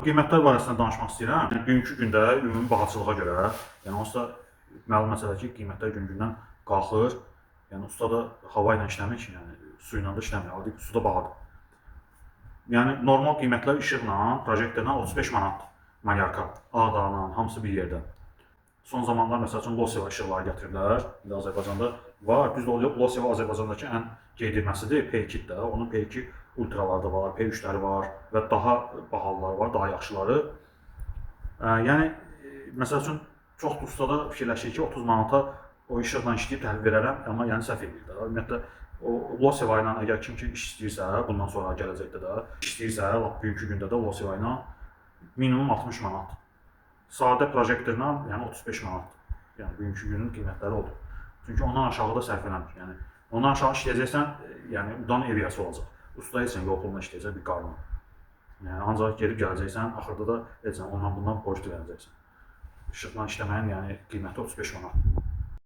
Qiymətlər barəsində danışmaq istəyirəm. Yəni, bugünkü gündə ümumi bahaçılığa görə, yəni onsuz da məlum məsələ ki, qiymətlər gün-gündən qalxır. Yəni usta da hava ilə işləmir ki, yəni su ilə da işləmir. Adi su da bahadır. Yəni normal qiymətlər işıqla, projektorla 35 manat malyarka, Ağdağla hamısı bir yerdə. Son zamanlar məsəl üçün Loseva işıqları gətiriblər. İndi Azərbaycanda var. Düzdür, Loseva Azərbaycandakı ən geydirməsidir P2-dir də. Onun P2 ultraları da var, P3-ləri var və daha bahalıları var, daha yaxşıları. Yəni məsəl üçün çox usta da fikirləşir ki, 30 manata o işıqla işləyib təhvil verərəm, amma yəni səhv eləyir də. Ümumiyyətlə o Loseva ilə əgər kim ki iş istəyirsə, bundan sonra gələcəkdə də iş istəyirsə, lap bugünkü gündə də Loseva ilə minimum 60 manat. Sadə projektorla yəni 35 manat. Yəni bugünkü günün qiymətləri odur. Çünki ondan aşağı da sərf eləmir. Yəni ondan aşağı işləyəcəksən, yəni udan ev yası olacaq. Usta heç yol puluna işləyəcək bir qarnı. Yəni ancaq gedib gələcəksən, axırda da heç ondan bundan borc dilənəcəksən. İşıqla işləməyin yəni qiyməti 35 manat.